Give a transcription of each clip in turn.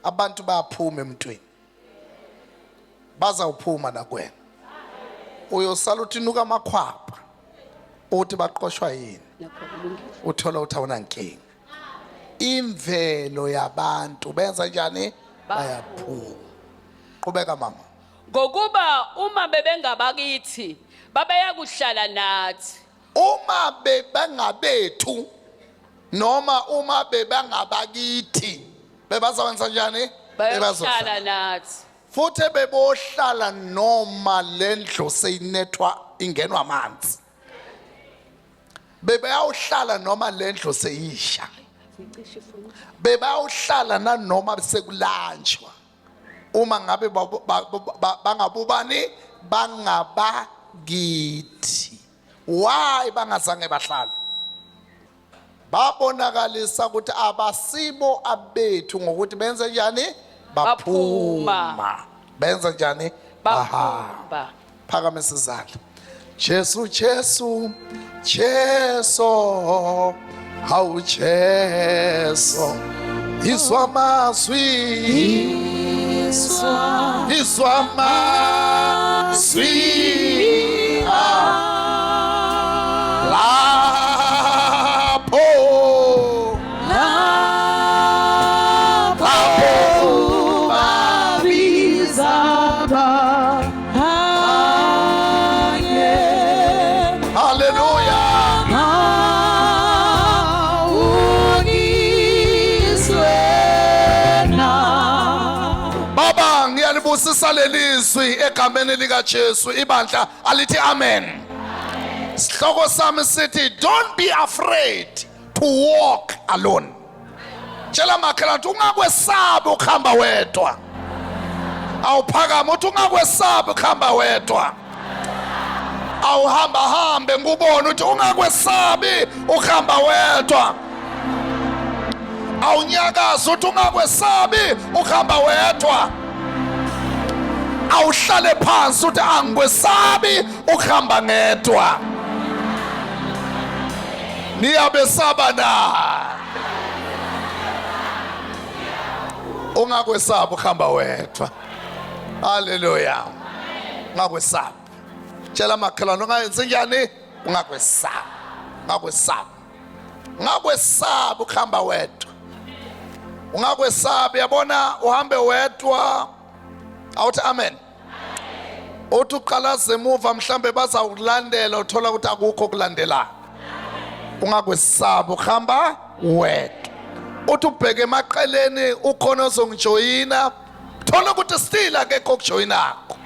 Abantu bayaphuma emntwini, bazawuphuma nakwena. Uyosala uthi nuka amakhwapha, uthi baqoshwa yini, uthola ukuthi awunankinga. Imvelo yabantu benza njani? Bayaphuma. Qhubeka mama. Ngokuba uma bebengabakithi babeyakuhlala nathi. Uma bebangabethu noma uma bebangabakithi bebazowenza njani? Bebazohlala nathi. Futhi bebohlala noma lendlu seyinethwa ingenwa amanzi. Bebayawuhlala noma lendlu seyisha. Bebayawuhlala nanoma sekulanjwa. Uma ngabe bangabubani bangabakithi. Why bangazange bahlale? Babonakalisa ukuthi abasibo abethu ngokuthi benze njani? Baphuma. Benza njani? Bahamba. Phakamisa izandla. Jesu, Jesu, Jesu, hawu Jesu, izwa amazwi, izwa amazwi lapho lapho ubabiza Hallelujah. Baba ngiyalibusisa lelizwi egameni lika Jesu, ibandla alithi amen. Sihloko sami sithi don't be afraid to walk alone. Tshela makhelwane ukuthi ungakwesabi ukuhamba wedwa. Awuphakama uthi ungakwesabi ukuhamba wedwa. Awuhamba hambe ngikubone uthi ungakwesabi ukuhamba wedwa. Awunyakazi uthi ungakwesabi ukuhamba wedwa. Awuhlale phansi uthi angikwesabi ukuhamba ngedwa. Niyabesaba na? Ungakwesabi ukuhamba wedwa. Haleluya. Ungakwesabi. Tshela makhelwane ungayenzi njani? Ungakwesabi. Ungakwesabi. Ungakwesabi ukuhamba wedwa. Ungakwesabi, yabona uhambe wedwa. Awuthi amen. Uthi uqalaza emuva mhlambe bazawukulandela, uthola ukuthi akukho okulandelayo. Ungakwesabi ukuhamba wedwa. Uthi ubheke emaqeleni ukhona ozongijoyina, thola ukuthi still akekho okujoyinakho.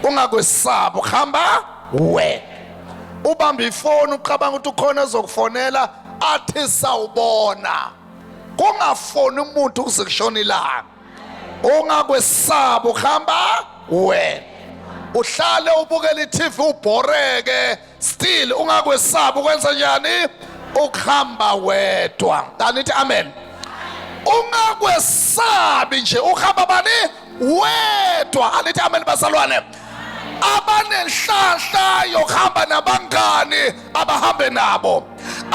Ungakwesabi ukuhamba wedwa. Ubambe ifoni ucabanga ukuthi ukhona ozokufonela, athi sawubona. Kungafoni umuntu kuze kushone ilanga. Ungakwesabi ukuhamba wena. Uhlale ubukela i-TV ubhoreke, still ungakwesabi ukwenza njani? Ukuhamba wedwa. Anithi amen. Ungakwesabi nje uhamba bani? Wedwa. Anithi amen bazalwane. Abanenhlanhla yokuhamba nabangani abahambe nabo,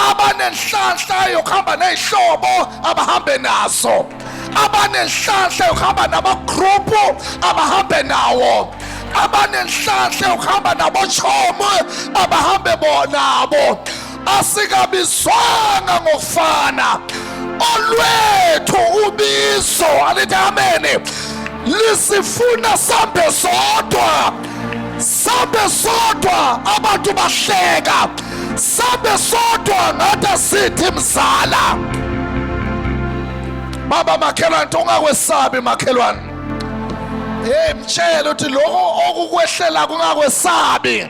abanenhlanhla yokuhamba nezihlobo abahambe nazo, abanenhlanhla yokuhamba namagruphu abahambe nawo, abanenhlanhla yokuhamba nabochomo abahambe bonabo. Asikabizwanga ngokufana, olwethu ubizo, alithi ameni, lisifuna sambe sodwa, sambe sodwa. Abantu bahleka sambe sodwa, ngathi asithi mzala. Baba makhelwane, ungakwesabi makhelwane. Hey, mtshele uthi lokho okukwehlela kungakwesabi.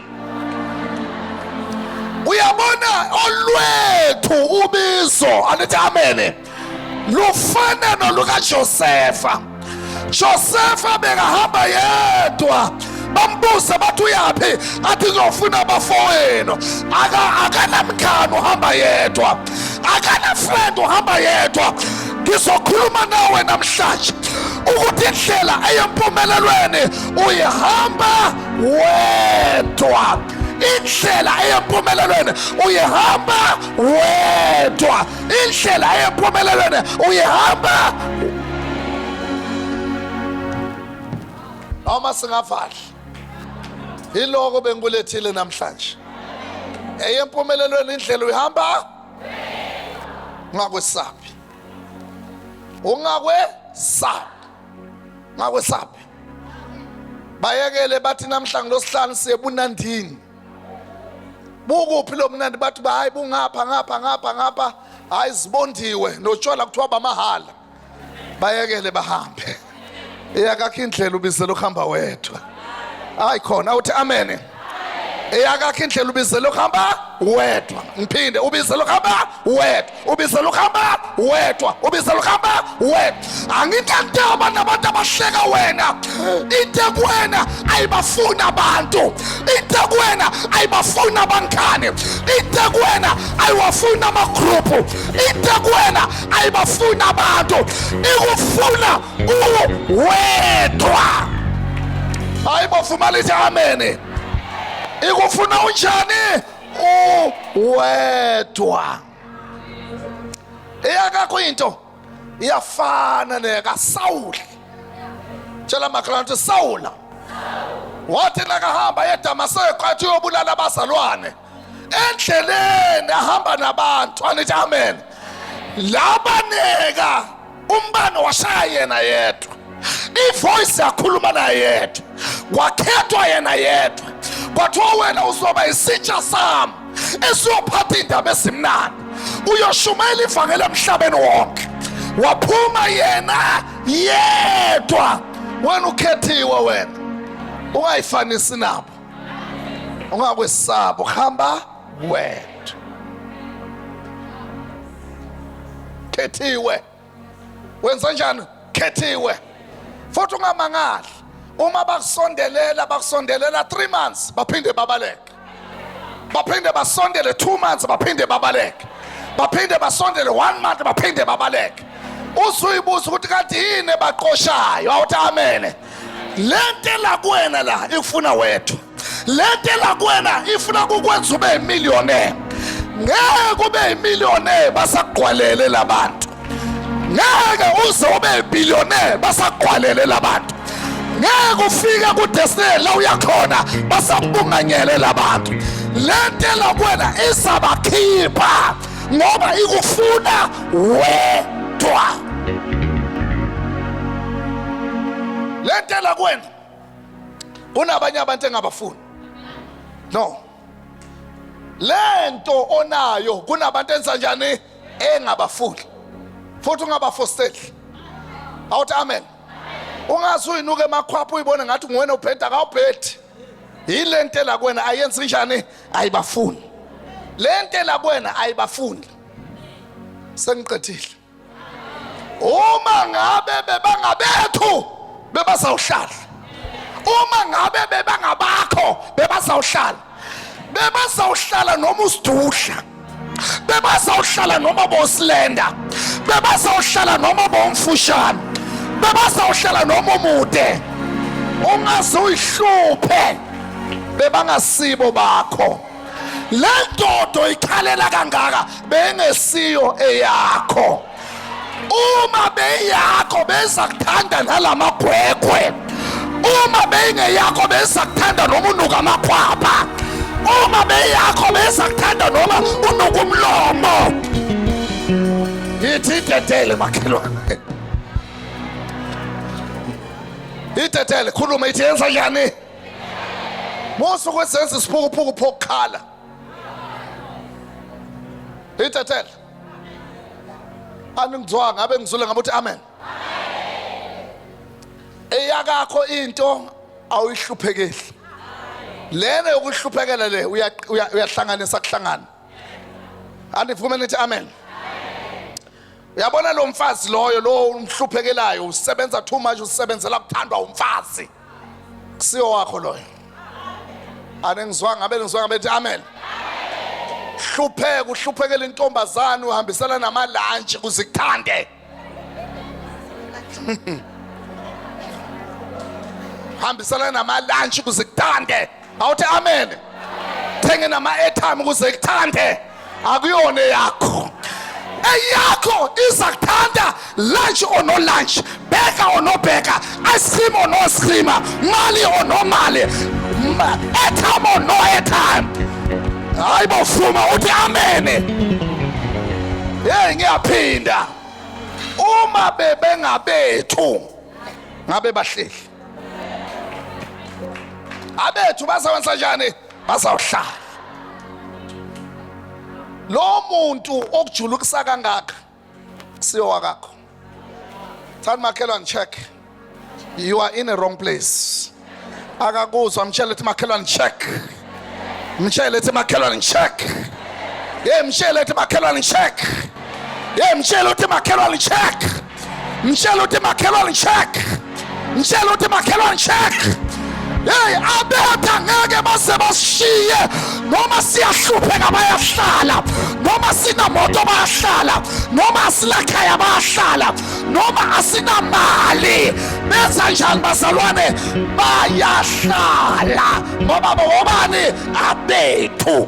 Uyabona olwethu ubizo, alithi amen, lufana nolukaJosefa. Josefa bekahamba yedwa, bambuze bathi uyaphi, athi ngiyofuna abafowenu. Akanamkhani, uhamba yedwa, akana friend, uhamba yedwa. Ngizokhuluma nawe namhlanje ukuthi indlela eyempumelelweni uyihamba wedwa. Indlela eyempumelelweni uyihamba wedwa. Indlela eyempumelelweni uyihamba. Awuma singavali. Yiloko bengikulethile namhlanje. Eyempumelelweni indlela uyihamba ungakwesabi. Ungakwesabi. Ungakwesabi. Bayekele bathi namhla ngilosihlanu siye bunandini. Bukuphi lo mnandi bathi hayi bungapha ngapha ngapha ngapha hayi zibondiwe notshwala kuthiwa bamahala. Bayekele bahambe. Eyakakho indlela ubizela ukuhamba wedwa. Hayi khona uthi amen. Eyakakho indlela ubizela ukuhamba wedwa. Ngiphinde ubizela ukuhamba wedwa. Ubizela ukuhamba wedwa. Ubizela ukuhamba wedwa. Anginandaba nabantu abahleka wena. Into kuwena ayibafuni abantu. Into kuwena ayibafuni abangani. Into kuwena ayiwafuni amagroup. Into kuwena ayibafuni abantu. Ikufuna uwedwa. Hayi bo, lithi amen. Ikufuna unjani? Uwedwa. Eyakakho into iyafana nekaSawuli. Tshela makhelwane ukuthi Sawula wathi nakahamba eDamaseko athi uyobulala abazalwane endleleni ahamba nabantu, anithi amen. Labaneka umbane washaya yena yedwa, ivoice yakhuluma naye yedwa, kwakhethwa yena yedwa, kwathiwa wena uzoba isitsha sami esiyophatha indaba ezimnandi, uyoshumayela ivangeli emhlabeni wonke. Waphuma yena yedwa. Wena ukhethiwe, wena ungayifanisi nabo, ungakwesaba, uhamba wedwa. Khethiwe. Wenza njani? Khethiwe. Futhi ungamangali uma bakusondelela, bakusondelela 3 months baphinde babaleke, baphinde basondele 2 months baphinde babaleke, baphinde basondele 1 month baphinde babaleke. Usuyibuza ukuthi kanti yini ebaqoshayo? Awuthi amen. Lento la kuwena la ikufuna wedwa. Lento la kuwena ifuna kukwenza ube millionaire. Ngeke ube millionaire basakugqwalele labantu. Ngeke uze ube billionaire basakugqwalele labantu. Ngeke ufike kudestiny la uyakhona basakubunganyele labantu. Lento la kuwena izabakhipha ngoba ikufuna wedwa. Lento la kuwena, kunabanye abantu engabafuni. No, lento onayo kunabantu enza njani engabafuni, futhi ungabafosteli. Awuthi amen. Ungaze uyinuke emakhwapha uyibone ngathi nguwena ubheda, kawubhedi. Yile nto la kuwena ayenzi njani, ayibafuni. Le nto la kuwena ayibafuni. Sengiqedile. Uma ngabe bebangabethu bebazawuhlala, uma ngabe bebangabakho bebazawuhlala, bebazawuhlala noma usidudla, bebazawuhlala noma bosilenda, bebazawuhlala noma bomfushane, bebazawuhlala noma umude. Ungaze uyihluphe, bebangasibo bakho. Le ndodo ikhalela kangaka bengesiyo eyakho. Uma beyakho beza kuthanda nalamagwegwe. Uma beyingeyakho beza kuthanda noma unuka amakhwapha. Uma beyakho beza kuthanda noma unuka umlomo. Yithi idedele makhelwane, idedele, khuluma, ithi yenza njani? Musa ukwenza isiphukuphuku phokukhala. Idedele. Aningizwanga, ngabe ngizule ngabe uthi amen. Eyakakho into awuyihluphekeli. Lena yokuhluphekela le uyahlanganisa kuhlangana. Anivume nithi amen. Uyabona lo mfazi loyo lo umhluphekelayo, usebenza too much, usebenzela kuthandwa umfazi. Kusiyo wakho loyo. Aningizwanga, ngabe ngizwanga bethi amen. Hlupheka, uhluphekela intombazane, uhambisana namalantshi kuze kuthande. Hambisana namalantshi kuze kuthande. Awuthi amen. Thenge nama airtime ukuze kuthande. Akuyona yakho. Eyakho iza kuthanda lunch or no lunch, burger or no burger, ice cream or no ice cream, mali or no mali, airtime or no airtime. Hayi bofuma uthi amen. Hey, ngiyaphinda, uma bebengabethu ngabe bahleli. Abethu bazawenza njani? Bazawuhlala. Lo muntu okujulukisa kangaka siyo wakakho. Thani makhelwane, check, you are in a wrong place. Akakuzwa. Mtshele ethi makhelwane, check. Mtshele ethi makhelwane, check. Hey, mtshele ethi makhelwane, check. Hey, mtshele uthi makhelwane, check. Mtshele uthi makhelwane, check. Mtshele uthi makhelwane, check. Hey, abetha ngeke base basishiye. Noma siyahlupheka bayahlala, noma sinamoto bayahlala, noma asilakhaya bayahlala, noma asinamali benza njani bazalwane? Bayahlala ngoba bobani? Abethu.